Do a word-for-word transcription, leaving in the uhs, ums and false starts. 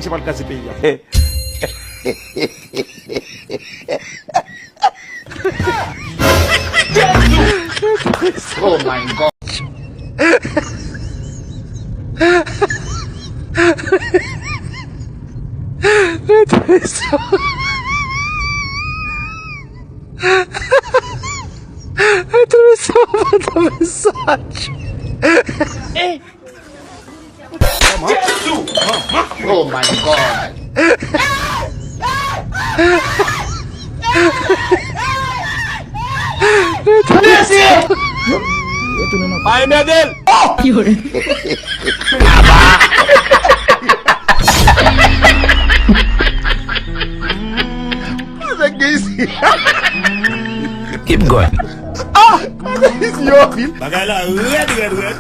Se pral kraze peyi a. Oh my God. Oh my God. Pa enmède l! Keep going. Bagay la rèd, rèd, rèd.